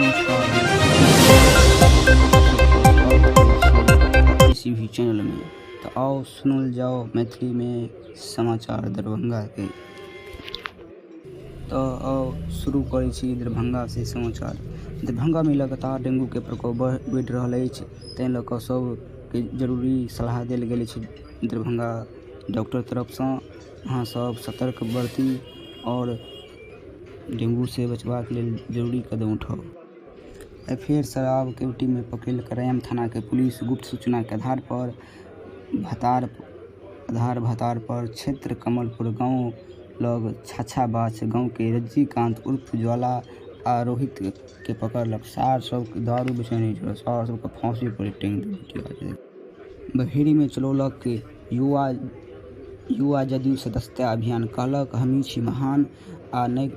नमस्कार, किसी भी चैनलमे तऽ आउ सुनल जाउ मैथिलीमे समाचार दरभंगाके। तऽ आउ शुरू करै छी दरभंगासँ समाचार। दरभंगामे लगातार डेंगूके प्रकोप बढ़ि रहल अछि, ताहि लऽ कऽ सभके जरूरी सलाह देल गेल अछि दरभंगा डॉक्टर तरफसँ। अहाँ सब सतर्क बरती आओर डेंगूसँ बचबाक लेल जरूरी कदम उठाउ। आइ फेर शराब केवटीमे पकड़ि रैयाम थानाके पुलिस गुप्त सूचनाके आधार पर भतार आधार भतार पर क्षेत्र कमलपुर गांव लग छाछाबाछ गांवके रजनीकांत उर्फ ज्वाला आ रोहित के पकड़लक। सार सबके दारू बेचने छल, सार सबके फांसी पर टांगि देलकै। बहेड़ीमे चलौलक युवा युवा जदयू सदस्यता अभियान, कहलक हमही छी महान आ नहि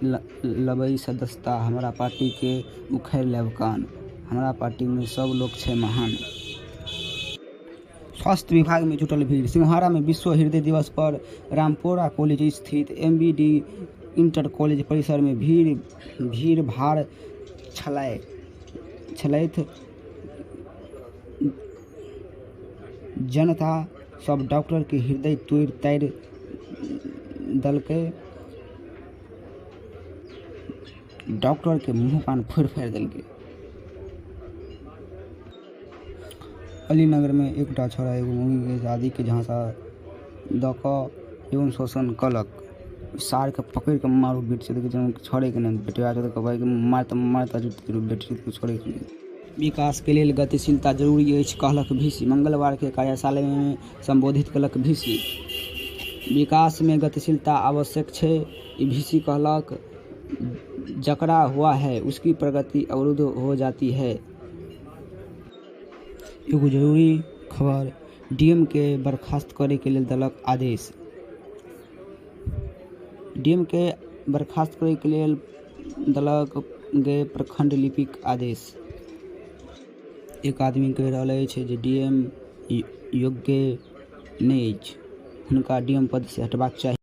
लेबै सदस्यता हमरा पार्टी के उखाड़ि लेब कान। हमरा पार्टीमे सब लोक छै महान। स्वास्थ्य विभाग मे जुटल भीड़। सिंघाड़ा मे विश्व हृदय दिवस पर रामपुरा कॉलेज स्थित एमबीडी इंटर कॉलेज परिसर मे भीड़ भाड़ छलैथ। जनता सब डॉक्टर के हृदय तोड़ि ताड़ि देलकै। डॉक्टर के मुँह कान फोड़ि फाड़ि देलकै। अलीनगरमे एकटा छौड़ा एगो मौगीके शादीके झाँसा दऽ कऽ यौन शोषण कयलक। सारके पकड़ि कऽ मारू बेटी छोड़ैके नहि बेटिया के मारते मारते बेटी छोड़ैके नहि। विकास के लेल गतिशीलता जरूरी अछि, कहलक वीसी। मंगलवार के कार्यशाला मे संबोधित केलक वीसी। विकास मे गतिशीलता आवश्यक छै, वीसी कहलक। जकड़ा हुआ है उसकी प्रगति अवरुद्ध हो जाती है। एगो जरूरी खबर, डीएम के बर्खास्त करय के लेल देलक आदेश। डीएम के बर्खास्त करय के लेल देलक गे प्रखंड लिपिक आदेश। एक आदमी कहि रहल अछि जे डीएम योग्य नहि अछि, हुनका डीएम पद से हटबाक चाही।